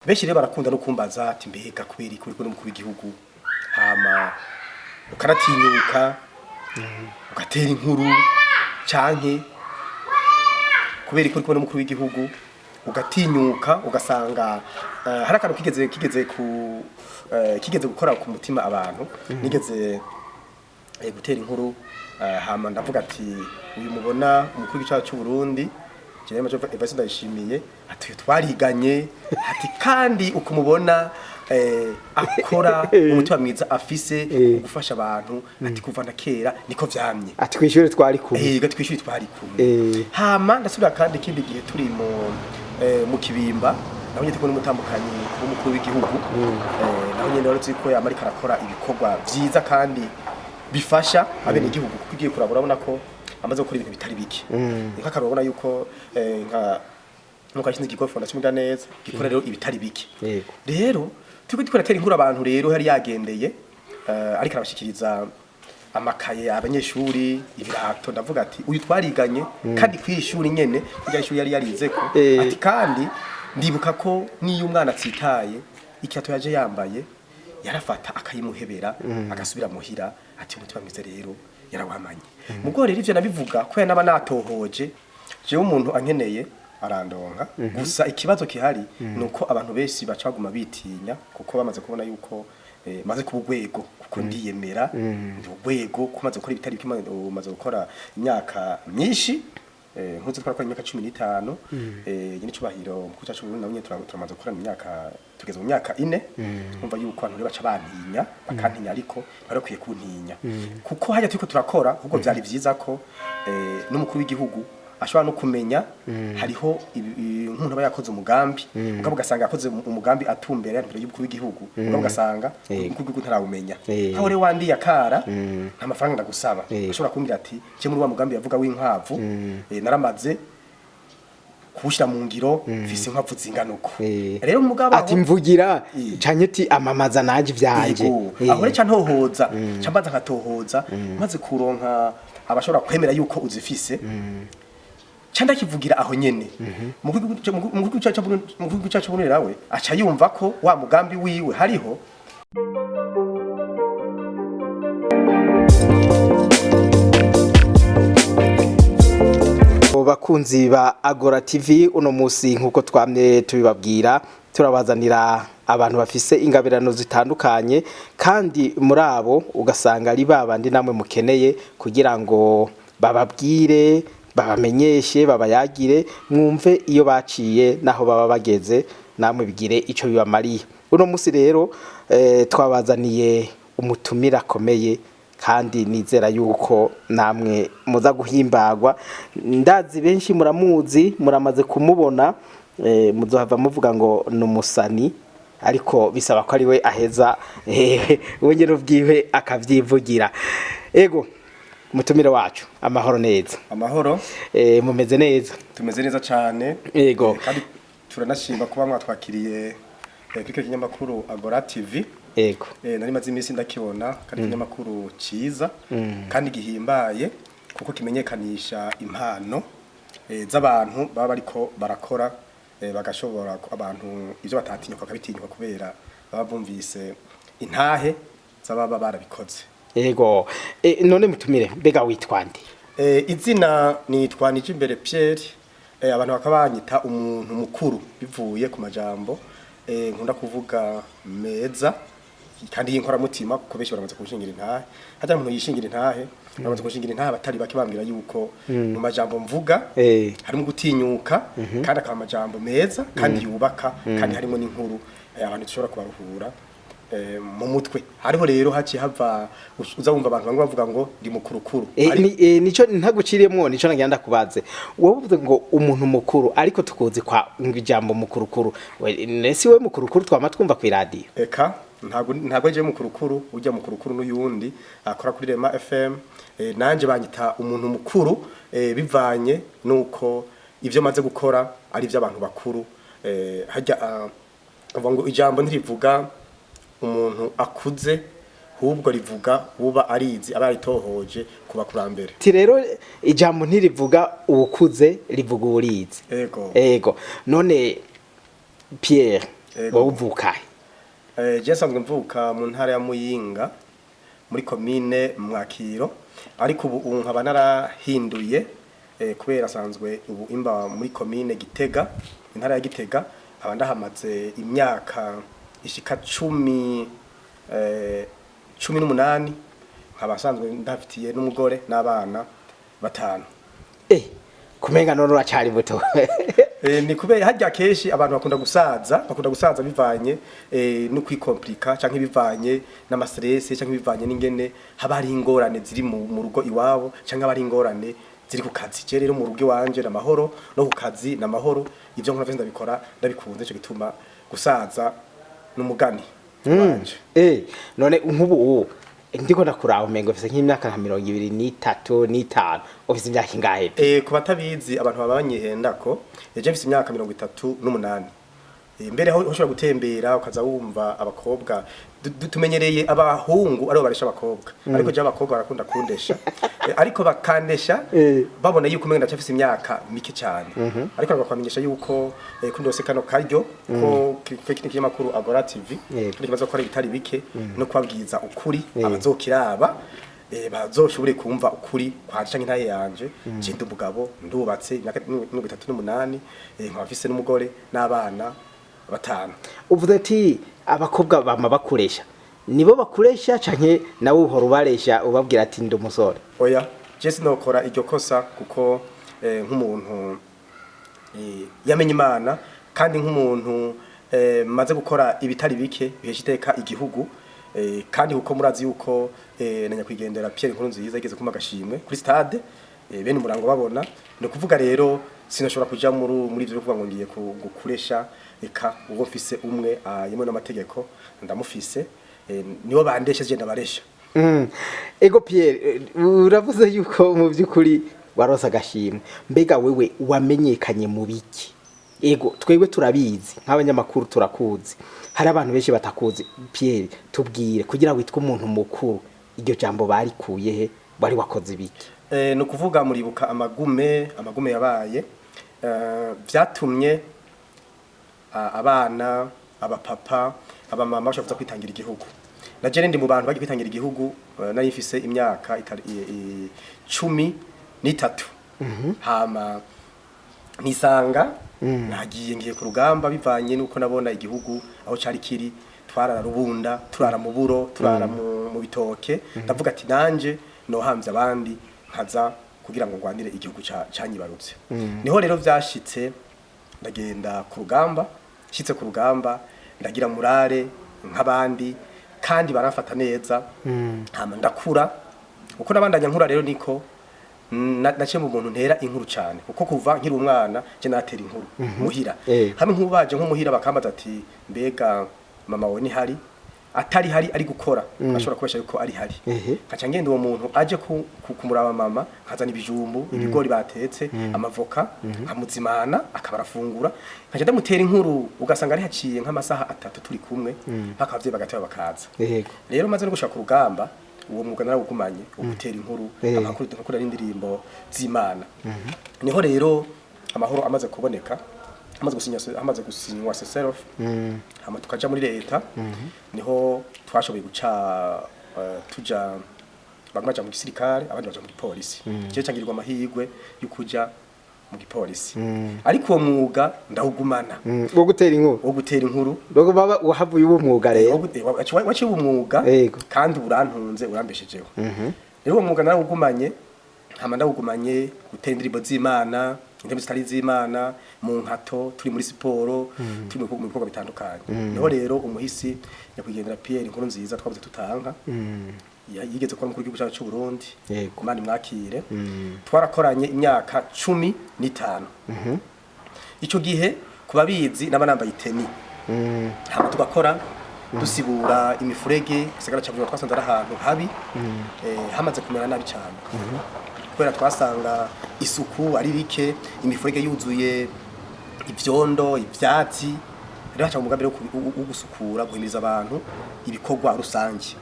Benshi rero barakunda no kumbaza ati: "Mbega kubera iki uriko n'umukuru w'igihugu, hama ukanatinyuka ugatera inkuru?" Canke kubera iki uriko n'umukuru w'igihugu ugatinyuka ugasanga hari akantu kigeze gukora ku mutima abantu. Nigeze gutera inkuru, hama ndavuga ati: "Uyu mubona, umukuru w'igihugu cy'u Burundi, General Major Evariste Ndayishimiye," ati, "uyu twariganye," ati, "kandi ukumubona akora, umutima mwiza afise gufasha abantu," ati, "kuva na kera niko vyamye." Ati kw'ishure twari kumwe. Gatwishyuri twari kumwe. Hama ndasubira kandi ikindi gihe turi mu Kibimba, naho nyine turi n'umutambukanyi w'umukuru w'igihugu, naho nyine wari uzi ko yama ariko arakora ibikorwa vyiza kandi bifasha abene igihugu, kuko ugiye kuraba urabona ko amaze gukora ibintu bitari bike. Ni nk'akarorero, ubona yuko nka nuko yashinze ikigo Fondation Mugiraneza gikora rero ibitari bike. Rero turiko turatera inkuru abantu, rero yari yagendeye, ariko arabashikiriza amakaye abanyeshuri, ibirato. Ndavuga ati: "Uyu twariganye kandi kw'iri shuri nyene, kurya ishuri yari yarizeko." Ati: "Kandi ndibuka ko niyo umwana atsitaye, ikirato yaje yambaye yarafata akayimuhebera agasubira muhira." Ati: "Umutima mwiza rero yarawamanye." Mugo rero ivyo nabivuga ko naba natohoje. Jewe umuntu ankeneye arandonka. Gusa ikibazo kihari nuko abantu benshi baca baguma bitinya, kuko bamaze kubona yuko maze kuba urwego, kuko ndiyemera ndi urwego, ko maze gukora ibitari bike, maze gukora imyaka myinshi. Nkuze twarakora imyaka 15, nyine icubahiro mukuru cyacu Burundi nawe nyene turamaze gukora imyaka, tugeze mu myaka 4. Umva yuko abantu rero baca bantinya, bakantinya, ariko bari bakwiye kuntinya, kuko hajya turiko turakora ahubwo vyari vyiza ko n'umukuru w'igihugu ashobora no kumenya. Hariho nk'umuntu aba yakoze umugambi, mugabo ugasanga yakoze umugambi atumbera imbere y'umukuru w'igihugu, mugabo ugasanga umukuru w'igihugu ntarawumenya. Aho rero wandiye akara, nta mafaranga ndagusaba. Ashobora kumbwira ati: "Je muri wa mugambi yavuga w'inkwavu, naramaze kuwushyira mu ngiro, mfise inkwavu zingana uko." Rero mugabo ati mvugira canke ati amamaza naje ivyanje. Yego. Aho rero ca ntohoza, ca mbanza nkatohoza, maze kuronka abashobora kwemera yuko uzifise, ca ndakivugira aho nyene. Mu gihugu cacu Burundi nawe aca yumva ko wa mugambi wiwe hariho. Bakunzi ba Agora TV, uno musi nkuko twamye tubibabwira, turabazanira abantu bafise ingabirano zitandukanye, kandi muri abo ugasanga ari babandi namwe mukeneye kugira ngo bababwire, babamenyeshe, babayagire, mwumve iyo baciye naho baba bageze, namwe bigire ico bibamariye. Uno musi rero twabazaniye umutumire akomeye, kandi nizera yuko namwe muza guhimbagwa. Ndazi benshi muramuzi, muramaze kumubona, muzohava muvuga ngo ni umusani, ariko bisaba ko ari we aheza we nyene ubwiwe akavyivugira. Ego, mutumire wacu, amahoro neza? Amahoro. Mumeze neza? Tumeze neza cane. Kandi turanashima kuba mwatwakiriye kuri kino kinyamakuru Agora TV. Nari maze iminsi ndakibona, kandi ikinyamakuru ciza kandi gihimbaye, kuko kimenyekanisha impano z'abantu baba bariko barakora, bagashobora abantu ivyo batatinyuka bakabitinyuka, kubera baba bumvise intahe z'ababa barabikoze. Ego. None mutumire, mbega witwa nde? Izina nitwa Nijimbere Pierre, abantu bakaba banyita umuntu mukuru, bivuye ku majambo nkunda kuvuga meza kandi y'inkoramutima, kuko benshi baramaze kunshingira intahe. Hajya umuntu yishingira intahe, baramaze kunshingira intahe abatari bake, bambwira yuko mu majambo mvuga harimo gutinyuka, kandi akaba amajambo meza kandi yubaka, kandi harimo n'inkuru abantu dushobora kubaruhura mu mutwe. Hariho rero haciye hava uza wumva abantu bamwe bavuga ngo ndi mukurukuru. Nico ntaguciriyemwo, nico nagira ndakubaze. Wowe uvuze ngo umuntu mukuru, ariko tukuzi kwa ngo ijambo mukurukuru. We nesi we mukurukuru twama twumva ku iradiyo? Eka, ntabwo nje mukurukuru, ujya mukurukuru n'uyundi akora kuri Rema FM. Nanje banyita umuntu mukuru bivanye nuko ivyo maze gukora ari ivy'abantu bakuru. Hajya uvuga ngo ijambo ntirivuga umuntu akuze, ahubwo rivuga uba arizi, aba yaritohoje kuba kurambere. Ti rero ijambo ntirivuga uwukuze, rivuga uwurizi. Ego. Ego. None Pierre, Ego. Wowe uvukahe? Je nsanzwe mvuka mu ntara ya Muyinga muri komine Mwakiro, ariko ubu nkaba narahinduye kubera asanzwe ubu imba muri komine Gitega, intara ya Gitega, nkaba ndahamaze imyaka ishika 18, nkaba nsanzwe ndafitiye n'umugore n'abana 5. Kumenga none uracari muto. Ni kubera harya kenshi abantu bakunda gusaza bivanye no kwikomplika canke bivanye n'ama stress canke bivanye n'ingene haba hari ingorane ziri mu rugo iwabo canke haba hari ingorane ziri ku kazi. Je rero mu rugo iwanje n'amahoro, no ku kazi n'amahoro, ivyo nkora vyose ndabikora ndabikunze, ico gituma gusaza n'umugani wanje. None nk'ubu ndiko ndakuraba umengo ufise nk'imyaka nka 23, 25, ufise imyaka ingahe? Ku batabizi, abantu baba banyihendako, je mfise imyaka 38. Mbere aho ushobora gutembera ukaza wumva abakobwa, tumenyereye abahungu aribo baresha abakobwa, ariko je abakobwa barakunda kundesha. Ariko bakandesha babona yuko umenga ndacafise imyaka mike cyane, ariko bakakwamenyesha yuko ko ndose kano karyo ko kino kinyamakuru Agora TV kandi kimaze gukora ibitari bike no kubabwiza ukuri, abazokiraba bazoshobore kumva ukuri kwanje canke intahe yanje. Je ndi umugabo, ndubatse, imyaka 38, nkaba mfise n'umugore n'abana 5. Uvuze ati abakobwa bama bakuresha, nibo bakuresha canke nawe uhora ubaresha ubabwira ati ndi umusore? Oya, je sinokora iryo kosa kuko nk'umuntu yamenye Imana kandi nk'umuntu maze gukora ibitari bike bihesha iteka igihugu, kandi kuko murazi yuko na nyakwigendera Pierre Nkurunziza yigeze kumpa agashimwe kuri stade, bene umurango babona. Ni ukuvuga rero sinashobora kuja muri ivyo kuvuga ngo ngiye gukuresha. Eka, ubwo mfise umwe yemewe n'amategeko, ndamufise, nibo bandesha, je ndabaresha. Ego Pierre, uravuze yuko mu by'ukuri waronse agashimwe. Mbega wewe wamenyekanye mu biki? Ego, twebwe turabizi nk'abanyamakuru, turakuzi, hari abantu benshi batakuzi. Pierre, tubwire, kugira witwe umuntu mukuru, iryo jambo barikuye he? Wari wakoze ibiki? Ni ukuvuga muribuka amagume yabaye, vyatumye abana, abapapa, abamama bashobora kuza kwitangira igihugu. Na je ndi mu bantu bagiye kwitangira igihugu, nari mfise imyaka 13, hama nisanga nagiye ngiye ku rugamba bivanye nuko nabona igihugu aho cari kiri, twarara rubunda, turara mu buro, turara mu bitoke. Ndavuga ati nanje nohamvye abandi nkaza kugira ngo ngwanire igihugu canyibarutse. Niho rero vyashitse ndagenda ku rugamba. Nshitse ku rugamba ndagira murare nk'abandi kandi baramfata neza, hama ndakura. Uko nabandanya nkura rero niko naciye mu muntu ntera inkuru cyane, kuko kuva nkiri umwana je natera inkuru muhira. Hamwe nk'ubaje nko muhira bakambaza ati mbega mama wawe ni hari atari hari ari gukora, ashobora kubesha yuko ari hari, nkaca ngenda uwo muntu aje kumuraba mama, nkazana ibijumbu, ibigori batetse, amavoka, nkamuzimana akaba arafungura, nkaca ndamutera inkuru, ugasanga ari haciye nk'amasaha 3 turi kumwe mpaka abavyeyi bagateba bakaza. Rero maze no gushaka urugamba, uwo mwuga narawugumanye wo gutera inkuru, amakuru, nkakora n'indirimbo z'Imana. Niho rero amahoro amaze kuboneka, amaze gusinya, amaze gusinywa cessez-le-feu, hama tukaja muri leta, niho twashoboye guca tuja, bamwe baja mu gisirikare, abandi baja mu gipolisi. Je cangirirwa amahirwe yo kuja mu gipolisi, ariko uwo mwuga ndawugumana. Wo gutera inkuru? Wo gutera inkuru. Ubwo baba wahavuye uwo mwuga rero? Waciye umwuga kandi urantunze, urambeshejeho. Rero uwo mwuga narawugumanye, hama ndawugumanye gutera indirimbo z'Imana, indirimbo zitari iz'Imana, mu nkato, turi muri siporo, turi mu bikorwa bitandukanye. Niho rero umuhisi nyakwigendera Pierre Nkurunziza twabuze tutanka, yigeze kuba umukuru w'igihugu cyacu cy'u Burundi, Imana imwakire, twarakoranye imyaka 15. Ico gihe ku babizi naba nambaye iteni, hama tugakora dusibura imifurege. Gisagara ca Bujumbura twasanze ari ahantu habi, hamaze kumera nabi cyane, kubera twasanga isuku ari rike, imifurege yuzuye ivyondo, ivyatsi. Rero haca umugambi wo gusukura, guhimiriza abantu ibikorwa rusange.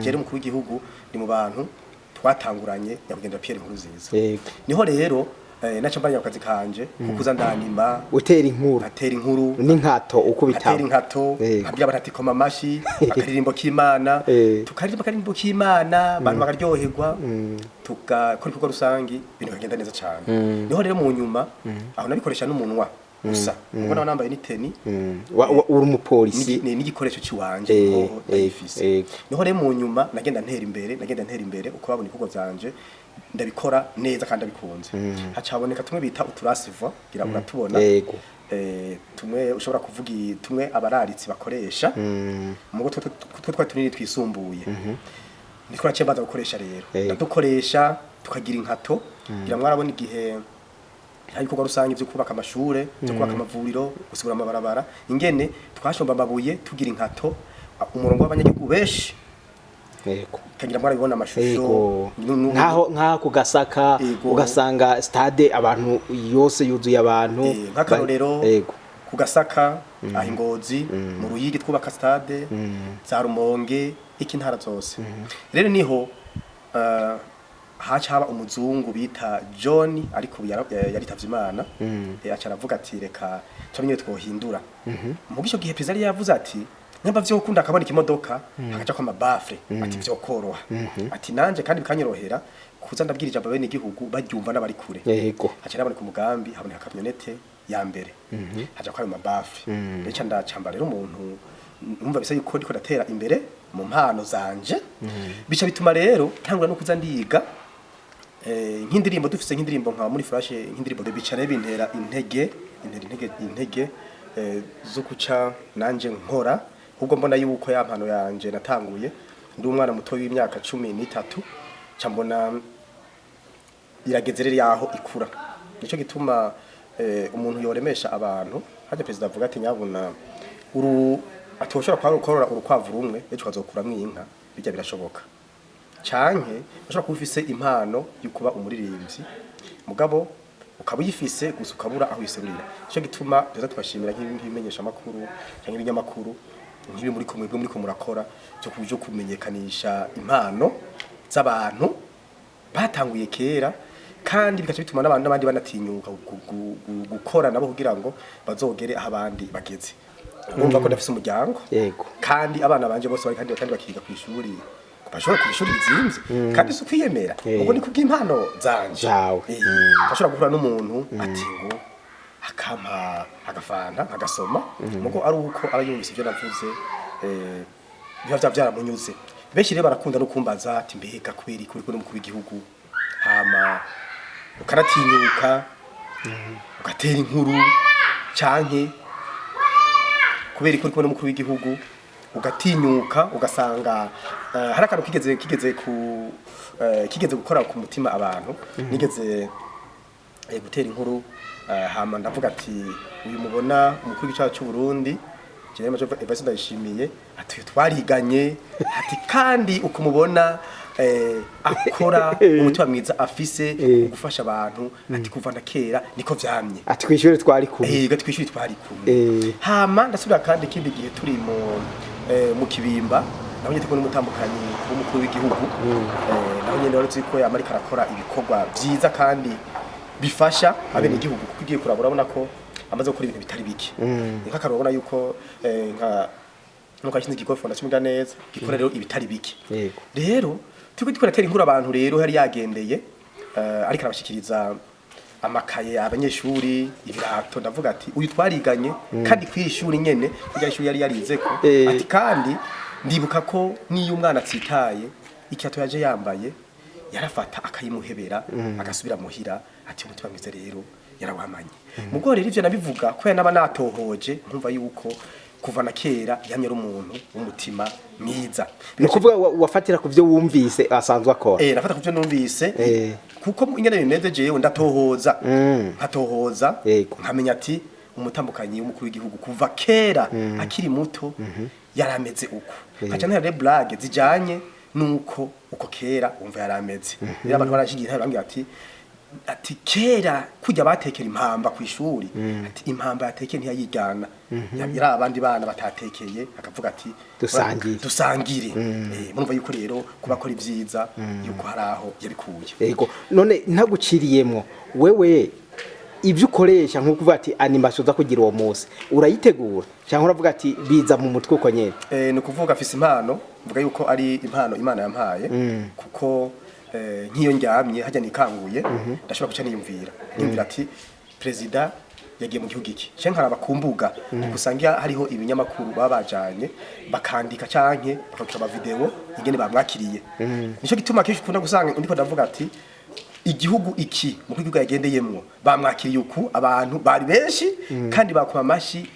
Rero umukuru w'igihugu ni mu bantu twatanguranye, nyakwigendera Pierre Nkurunziza. Niho rero Naca mbanya ku kazi kanje kukuza ndanima, Utera inkuru. Atera inkuru. N'inkato ukubita. Atera inkato. Nkabwira abantu ati: "Koma amashi, akaririmbo k'Imana." Tukaririmba akaririmbo k'Imana, abantu bakaryoherwa, tugakora ibikorwa rusangi, ibintu bikagenda neza cyane. Niho rero mu nyuma aho nabikoresha n'umunwa gusa, ubwo naba nambaye n'itenue. Uri umupolisi. N'igikoresho ciwanje, nkoho ndayifise. Niho rero mu nyuma nagenda ntera imbere, nagenda ntera imbere, uko babona ibikorwa vyanje ndabikora neza kandi ndabikunze, hacaboneka tumwe bita uturasiva, ngira uratubona. Yego. Tumwe ushobora kuvuga tumwe abararitsi bakoresha, mugo two twari tunini twisumbuye, nitwo naciye mbanza gukoresha rero. Ndadukoresha, tukagira inkato. Ngira mwarabona igihe hari ibikorwa rusange byo kubaka amashure, byo kubaka amavuriro, gusibura amabarabara, ingene twashomba amabuye tugira inkato, umurongo w'abanyagihugu benshi. Kagira mwarabibona amashusho. Nkaho ku Gasaka, ugasanga stade abantu yose yuzuye abantu. Nk'akarorero, ku Gasaka, aho Ingozi, mu Ruyigi twubaka stade, za Rumonge, iki, intara zose. Rero niho haca haba umuzungu bita John, ariko ubu yaritavye Imana. Aca aravuga ati: "Reka tumenye twohindura." Mu ico gihe perezida yari yavuze ati nyamba vyokunda akabona ikimodoka hakaja ko amabaffles, ati vyokoroha, ati nanje kandi bikanyorohera kuza ndabwira ijambo bene igihugu baryumva n'abari kure. Haca haboneka umugambi, haboneka camionnette ya mbere, haja ko ayo mabaffles. Rero ndacamba rero umuntu numva bisa yuko ndiko ndatera imbere mu mpano zanje, bica bituma rero ntangura no kuza ndiga nk'indirimbo dufise, nk'indirimbo nka muri flash, nk'indirimbo bica rero bintera intege, intera intege zo kuca nanje nkora, ahubwo mbona yuko ya mpano yanje natanguye ndi umwana muto w'imyaka 13, ca mbona irageze rero yaho ikura. Nico gituma umuntu yoremesha abantu hajya perezida avuga ati nyabuna uru atoshobora kwa korora urukwavu rumwe, ejo ukazokuramwo inka, bijya birashoboka. Canke ushobora kuba ufise impano yo kuba umuririmbyi, mugabo ukaba uyifise gusa ukabura aho uyiserurira. Nico gituma tuza tubashimira nk'ibimenyesha makuru canke ibinyamakuru nk'ibi muri kumwe muri ko murakora byo kumenyekanisha impano z'abantu batanguye kera, kandi bigaca bituma n'abantu n'abandi banatinyuka gukora nabo kugira ngo bazogere aho abandi bageze. Urumva ko ndafise umuryango, kandi abana banje bose bari kandi bakiga ku ishuri, bashobora ku ishuri bizimvye, kandi si ukwiyemera, ubwo ni kubw'impano zanje. Zawe. Bashobora guhura n'umuntu ati ngo akampa agafanta agasoma, mugo ari uko aba yumvise ibyo navuze, biba vyaramunyuze. Benshi rero barakunda no kumbaza ati: "Mbega kubera iki uri kumwe n'umukuru w'igihugu, hama ukanatinyuka ugatera inkuru?" Canke kubera ko uri kumwe n'umukuru w'igihugu ugatinyuka, ugasanga hari akantu kigeze gukora ku mutima abantu. Nigeze gutera inkuru, hama ndavuga ati: "Uyu mubona, umukuru w'igihugu cy'u Burundi General Major Evariste Ndayishimiye," ati, "uyu twariganye," ati, "kandi ukumubona akora, umutima mwiza afise, gufasha abantu," ati, "kuva na kera niko vyamye." Ati kw'ishure twari kumwe. Gatwishyuri twari kumwe. Hama ndasubira kandi ikindi gihe turi mu Kibimba, naho nyine turi n'umutambukanyi w'umukuru w'igihugu, naho nyine wari uzi ko yama ariko arakora ibikorwa vyiza kandi bifasha abene igihugu, kuko ugiye kuraba urabona ko amaze gukora ibintu bitari bike. Ni nk'akarorero, ubona yuko nka nuko yashinze ikigo Fondation Mugiraneza gikora rero ibitari bike. Rero turiko turatera inkuru abantu, rero yari yagendeye, ariko arabashikiriza amakaye abanyeshuri, ibirato, ndavuga ati: "Uyu twariganye kandi kw'iri shuri nyene, kurya ishuri yari yarizeko." Ati kandi ndibuka ko niyo umwana atsitaye ikirato yaje yambaye, yarafata akayimuhebera agasubira muhira. Ati umutima mwiza rero yarawamanye. Mugo rero ivyo nabivuga ko naba natohoje, nkumva yuko kuva na kera yamye ari umuntu w'umutima mwiza. Ni ukuvuga wafatira ku byo wumvise asanzwe akora. Nafata kuvyo numvise, kuko ingene bimeze jewe ndatohoza, nkatohoza, nkamenya ati umutambukanyi w'umukuru w'igihugu kuva kera akiri muto yarameze uko, nkaca ntera rero blague zijanye nuko uko kera wumva yarameze. Rero abantu barashigiye, bambwira ati Ati kera kujya batekera impamba ku ishuri, ati impamba yatekeye ntiyayijyana, yari abandi bana batatekeye, akavuga ati Dusangire. Dusangire. Murumva yuko rero kuba akora ibyiza, yuko hari aho yabikuye. Yego, none ntaguciriyemwo, wewe ibyo ukoresha nko kuvuga ati animation uza kugira uwo munsi, urayitegura cyangwa uravuga ati biza mu mutwe uko nyene? Ni ukuvuga afise impano, mvuga yuko ari impano Imana yampaye, kuko nk'iyo ndyamye hajya nikanguye, ndashobora guca niyumvira ati perezida yagiye mu gihugu iki, canke nkaraba ku mbuga, usanga hariho ibinyamakuru baba bajanye bakandika canke bakakora ama video ingene bamwakiriye. Nico gituma kenshi ukunda gusanga ndiko ndavuga ati igihugu iki mu gihugu yagendeyemwo bamwakiriye uku, abantu bari benshi kandi bakoma amashi,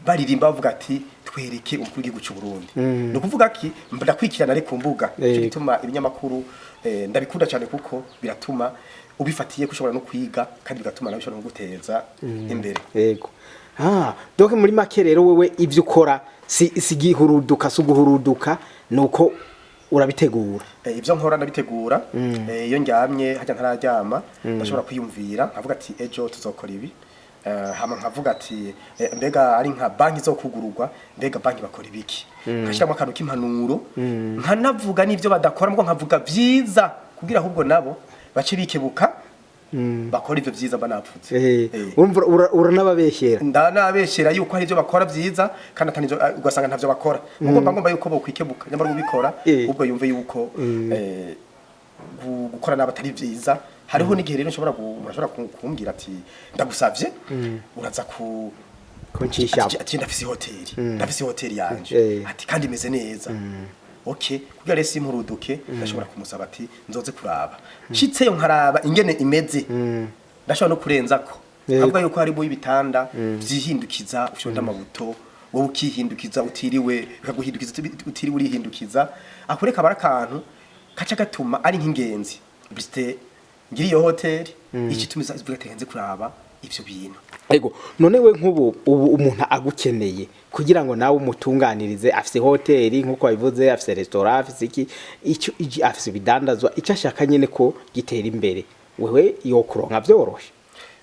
baririmba, bavuga ati twereke umukuru w'igihugu cy'u Burundi. Ni ukuvuga ki ndakwikirana ari ku mbuga. Nico gituma ibinyamakuru ndabikunda cyane, kuko biratuma ubifatiye ko ushobora no kwiga, kandi bigatuma nawe ushobora no guteza imbere. Yego, ah, donc muri make rero wewe ibyo ukora si gihuruduka, si uguhuruduka, nuko urabitegura. Ibyo nkora ndabitegura. Iyo ndyamye hajya ntararyama, ndashobora kwiyumvira nkavuga ati ejo tuzokora ibi. Hama nkavuga ati mbega ari nka banki izokugururwa, mbega banki bakora ibiki? Nkashyiramo akantu k'impanuro, nkanavuga n'ibyo badakora, mbwo nkavuga byiza kugira ahubwo nabo bace bikebuka bakora ivyo vyiza mba napfutse. Urumva uranababeshyera. Ndanabeshera yuko hari ibyo bakora byiza, kandi atari ivyo, ugasanga ntavyo bakora. Ubwo mba ngomba yuko bokwikebuka, nyamara ubikora ubwo yumve yuko gukora nabi atari vyiza. Hariho n'igihe rero nshobora umuntu ashobora kumbwira ati ndagusavye uraza ku kuncisha. Ati ndafise hoteli, ndafise hoteli yanje, ati kandi imeze neza. Okay, kugira rero simpuruduke, ndashobora kumusaba ati nzoze kuraba. Nshitseyo nkaraba ingene imeze, ndashobora no kurenzako avuga yuko harimo ibitanda vyihindukiza, ufyonda amabuto wowe ukihindukiza utiriwe, bikaguhindukiza utiriwe urihindukiza. Akureka abara akantu kaca gatuma ari nk'ingenzi biste ngira iyo hoteli ikitumiza ivuga ati nze kuraba ivyo bintu. Ego, none we nk'ubu ubu umuntu agukeneye kugira ngo nawe umutunganirize, afise hoteli nk'uko wabivuze, afise restaurant, afise iki icyo afise ibidandazwa, icyo ashaka nyene ko gitera imbere, wewe yokuronka vyoroshe?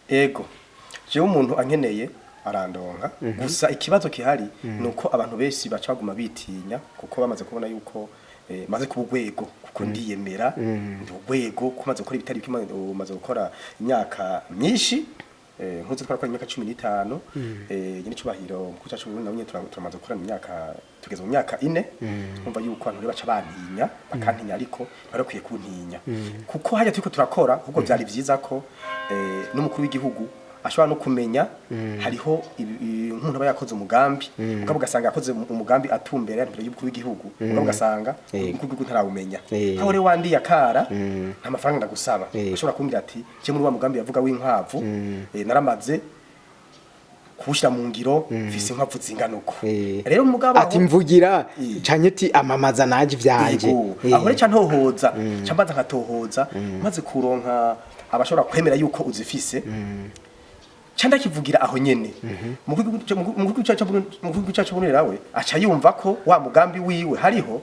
Ego, jewe umuntu ankeneye arandonka. Gusa ikibazo kihari nuko abantu benshi baca baguma bitinya, kuko bamaze kubona yuko maze kuba urwego, kuko ndiyemera ndi urwego, ko maze gukora ibitari bike, maze gukora imyaka myinshi. Nkuze twarakora imyaka 15, nyine icubahiro mukuru cyacu Burundi nawe nyene turamaze gukora imyaka, tugeze mu myaka 4. Nkumva yuko abantu rero baca bantinya, bakantinya, ariko bari bakwiye kuntinya, kuko hajya turiko turakora ahubwo byari vyiza ko n'umukuru w'igihugu ashobora no kumenya. Hariho nk'umuntu aba yakoze umugambi, mugabo ugasanga yakoze umugambi atumbera imbere y'umukuru w'igihugu, mugabo ugasanga umukuru w'igihugu ntarawumenya. Nkaho rero wandiye akara, nta mafaranga ndagusaba, ashobora kumbwira ati je muri wa mugambi yavuga w'inkwavu, naramaze kuwushyira mu ngiro, mfise inkwavu zingana uko. Rero mugabo ati mvugira canke ati amamaza nanje ivyanje. Yego. Aho rero ca ntohoza, ca mbanza nkatohoza, maze kuronka abashobora kwemera yuko uzifise, ca ndakivugira aho nyene. Mu gihugu cacu Burundi nawe aca yumva ko wa mugambi wiwe hariho.